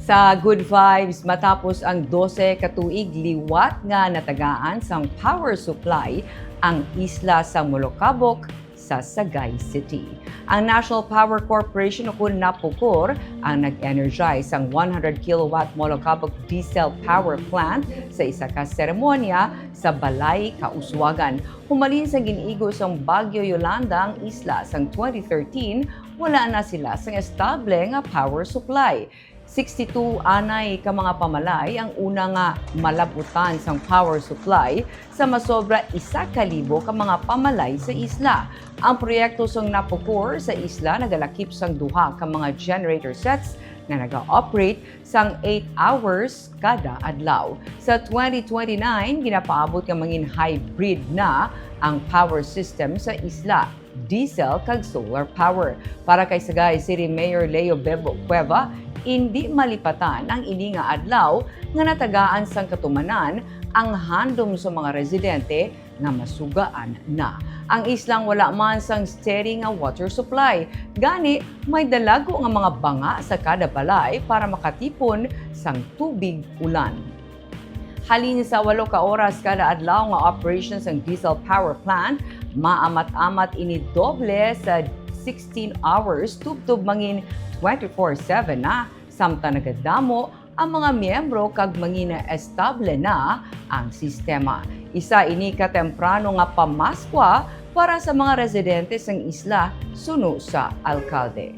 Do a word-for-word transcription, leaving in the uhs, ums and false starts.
Sa Good Vibes, matapos ang dose ka tuig liwat nga natagaan sang power supply ang isla sa Molokabok sa Sagay City. Ang National Power Corporation o kun NAPOCOR ang nag-energize sang one hundred kilowatt Molokabok diesel power plant sa isa ka seremonya sa Balay Kauswagan. Humalin sang gin-igo sang Bagyo Yolanda ang isla sang twenty thirteen, wala na sila sang estable nga power supply. Sixty-two anay ka mga pamalay ang una nga malabutan sang power supply sa masobra isa ka libo ka mga pamalay sa isla. Ang proyekto sang NAPOCOR sa isla nagalakip sang duha ka mga generator sets nga naga-operate sang eight hours kada adlaw. Sa twenty twenty-nine, ginapaabot nga mangin hybrid na ang power system sa isla, diesel kag solar power. Para kay Sagay City Mayor Leo Bebo Cueva, indi malipatan ang ini nga adlaw nga natagaan sang katumanan ang handom sa mga residente nga masugaan na. Ang islang wala man sang steady nga water supply, gani may dalago nga mga banga sa kada balay para makatipon sang tubig ulan. Halin sa walo ka oras kada adlaw nga operation sang diesel power plant, maamat-amat ini doble sa sixteen hours, tubtob mangin twenty-four seven na, samtang nagadamo ang mga miyembro kag mangin estable na ang sistema. Isa ini ka temprano nga pamaskwa para sa mga residente sang isla, suno sa alkalde.